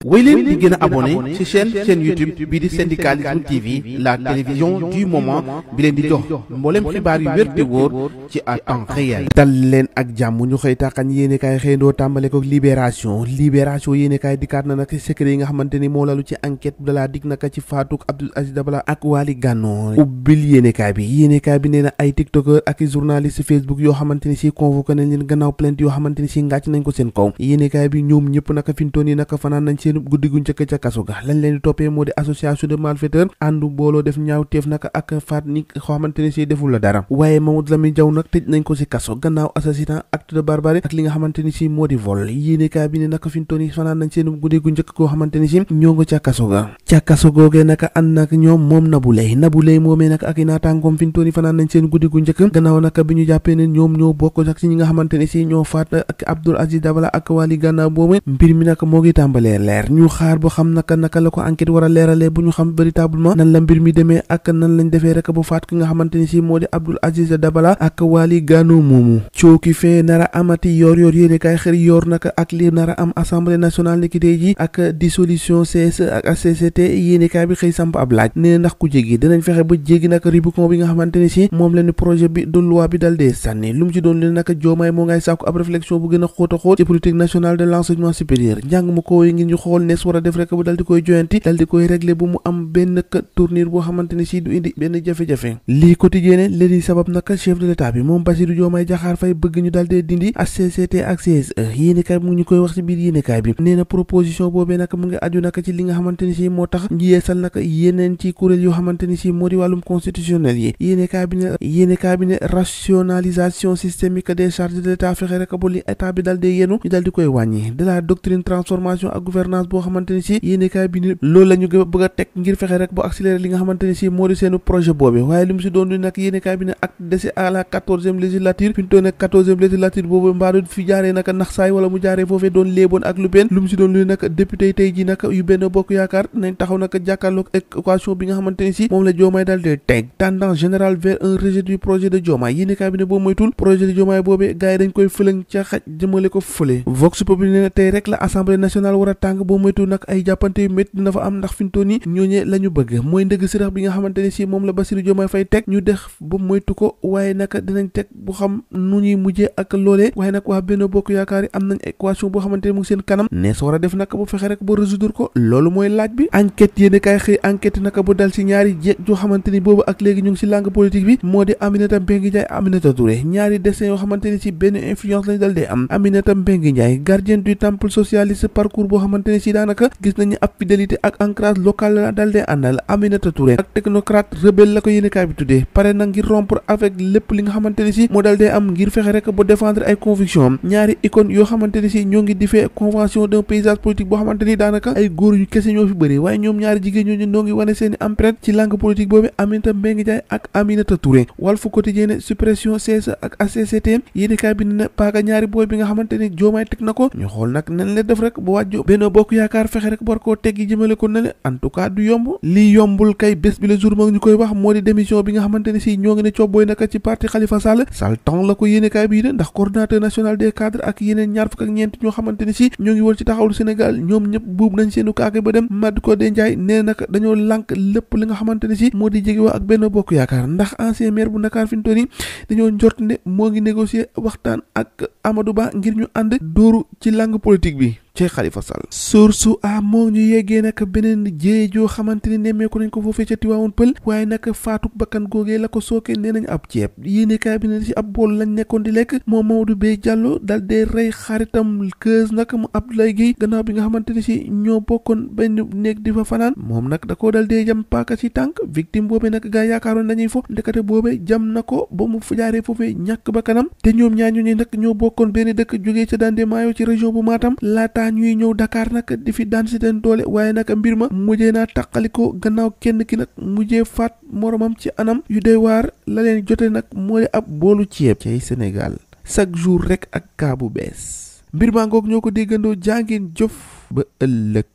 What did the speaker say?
wéy leen di gën a abonné ci chaîne YouTube bii di Syndicalisme TV, la télévision du moment bi leen di jox mboolem xibaar yu wér te wóor ci à temps réel. dal leen ak jàmm ñu xëy tàqañ yéenekaay xëyndoo tàmbale ko libération yéenekaay dikkaat na nag secret yi nga xamante ni moo lalu ci enquête de la DIC naka ci faatuk Abdoul Aziz Dabala ak Waly Gano ubbil yéenekaay bi nee na ay tiktokeur ak journaliste Facebook yoo xamante ni si convoqué nañ leen gannaaw plainte yoo xamante ni si ngàcc nañ ko seen kaw. yéenekaay bi ñoom ñëpp naka fintoon yi naka fanaan nañ seen guddi gu njëkk ca kaso ga lañ leen di toppee moo di association de malfaiteurs àndu booloo def ñaaw teef naka ak faat ni xamante ni si deful la dara. waaye Mamadou Lamine Diaw nag tëj nañ ko si kaso gannaaw assassinat acte de barbarie ak li nga xamante ni si moo di vol. yéenekaay bi ne naka fintoon yi fanaan nañ seen guddi gu njëkk koo xamante ni si ñoo nga ca kaso ga. ca kaso googee naka ànd nag ñoom moom Nabou Leye moomee nag ak i naataangoom fintoon yi fanaan nañ seen guddi gu njëkk gannaaw naka bi ñu jàppee ne ñoom ñoo bokk nag si ñi nga xamante ni si ñoo faat ak Abdoul Aziz Dabala ak Waly Gano boobu mbir mi nag moo ngi tàmbalee leer ñu xaar boo xam naka la ko enquête war a leeralee bu ñu xam véritablement nan la mbir mi demee ak nan lañ defee rek bu faat ki nga xamante ni si moo di Abdoul Aziz Dabala ak Waly Gano moomu cooki fee nara amati yor yéene kaay xëri yor naka ak li nara am assemblée nationale ni ki tey ji ak dissolution CSE ak HCCT yéene kaay bi xëy samp ab laaj nee ndax ku jéggi dinañ fexe ba jéggi nag Rubicon bi nga xamante ni si moom leen projet bi de loi bi dal dee sànni lu mu ci doon leen naka Diomaye moo ngay sàkku ab réflexion bu gën a xóot a xóot ci politique nationale de l'enseignement supérieur njàng mu ko ngir ñu xool nees war a def rek bu dal di koy joyanti dal di koy régler bu mu am benn tournure boo xamante ni si du indi benn jafe-jafe. lii quotidien léegi sabab naka chef de l'état bi moom Bassirou Diomaye Diakhar Faye bëgg ñu dal dee dindi HCCT ak CSE yéenekaay bi mu ngi ñu koy wax ci biir yéenekaay bi nee na proposition boobee naka mu ngi aju naka ci li nga xamante ni si moo tax ñu yeesal naka yeneen ci kuréel yoo xamante ni si moo di wàllum constitutionnel yi yéenekaay bi ne rationalisation systémique des charges de l'état fexe rek ba li état bi dal dee yenu ñu dal di koy wàññi de la doctrine transformation ak gouvernance boo xamante ni si yéenekaay bi ni loolu la ñu bëgg a teg ngir fexe rek ba accélérer li nga xamante ni si moo di seenu projet boobe waaye li mu si doon di nag yéenekaay bi ne acte décès à la 14e législature fi ñu toog nag 14e législature boobu mbaadu fi jaaree naka nax saay wala mu jaaree foofee doon léeboon ak lu benn lu mu si doon lu nag député yi tey ji naka yu benn bokk yaakaar nañ taxaw naka jàkkaarloog équation bi nga xamante ni si moom la Diomaye daal di teg tendance générale vers un rejet du projet de Diomaye yéenekaay bi ne boo moytul projet de Diomaye boobee gars yi dañ koy fëlëng ca xaj jëmale ko fële Vox Populi ne tey rek la assemblée nationale war a tàng boo moytul nag ay jàppante yu métti dina fa am ndax fintoon ni ñooñee la ñu bëgg mooy ndëgg sirax bi nga xamante ni si moom la Bassirou Diomaye Faye teg ñu def ba moytu ko waaye naka dinañ teg bu xam nu ñuy mujjee ak loolee waaye nag waa benn bokk yaakaar yi am nañ équation boo xamante ni mu ngi seen kanam nees war a def naka bu fexe rek ba résoudre ko loolu mooy laaj bi enquête yéene kaay xëy enquête naka bu dal si ñaari jeeg joo xamante ni boobu ak léegi ñu ngi si langue politique bi moo di Aminata Mbengue Ndiaye Aminata Touré ñaari destin yoo xamante ni si benn influence lañ dal dee am Aminata Mbengue Ndiaye gardienne du temple socialiste parcours boo xamante ni si daanaka gis nañu ab fidélité ak ancrage local la dal dee àndal Aminata Touré ak technocrate rebelle la ko yéene kaay bi tuddee pare na ngir rompre avec lépp li nga xamante ni si moo dal dee am ngir fexe rek ba défendre ay conviction am ñaari icône yoo xamante ni si ñoo ngi defee convention d'un paysage politique boo xamante ni daanaka ay góor yu kese ñoo fi bëri waaye ñoom ñaari jigéen ñooñu ñoo ngi wane seeni empreinte ci langue politique boobu Aminata Mbengue Ndiaye ak Aminata Touré Walf Quotidien suppression CSE ak HCCT yéenekaay bi ne paaka ñaari booy bi nga xamante ni Diomaye teg na ko ñu xool nag nan la def rek ba wàjjo Benno Bokk Yaakaar fexe rek war koo teggi jëmale ko ne en tout cas du yomb lii yombul kay bés bi le jour mag ñu koy wax moo di démission bi nga xamante ni si ñoo ngi ne cobbooy naka ci parti Khalifa Sall temps la ko yéenekaay bi de ndax coordonnateur national des cadres ak yeneen ñaar fukk ak ñeent ñoo xamante ni si ñoo ngi woon ci taxawlu Sénégal ñoom ñëpp buub nañ seenu kaake ba dem Madi Codé Ndiaye nee nag dañoo lànk lépp li nga xamante ni si moo di jege waa ak Benno Bokk Yaakaar ndax ancien maire bu Dakar fi mu toll nii dañoo njort ne moo ngi négocier waxtaan ak Amadou Ba ngir ñu ànd dóoru ci langue politique bi ci Khalifa Sall source a moo ñu yeggee nag beneen jéey joo xamante ni nemmeeku nañ ko foofee ca Tivaouane Pël waaye nag faatuk bakkan googee la ko sooke nee nañ ab ceeb yéenekaay bi ne ci ab bool lañ nekkoon di lekk moom Mamadou Bey Diallo dal dee rey xaritam keus nag mu Abdoulaye Guèye gannaaw bi nga xamante ni si ñoo bokkoon benn néeg di fa fanaan moom nag da koo dal dee jam paaka ci tànk victime boobee nag gaa yaakaaroon dañuy fo ndekete boobee jam na ko ba mu jaaree foofee ñàkk bakkanam te ñoom ñaar ñooñu nag ñoo bokkoon benn dëkk jógee ca Dande Maayo ci région bu Matam laata ñuy ñëw Dakar nag di fi daan si teen doole waaye nag mbir ma mujjee naa tàqaliko gannaaw kenn ki nag mujjee faat moromam ci anam yu doy waar la leen jote nag moo di ab boolu ceeb ci Sénégal chaque jour rek ak kaa bu bees mbir maa ngoog ñoo ko déggandoo jàngeen jëf ba ëllëg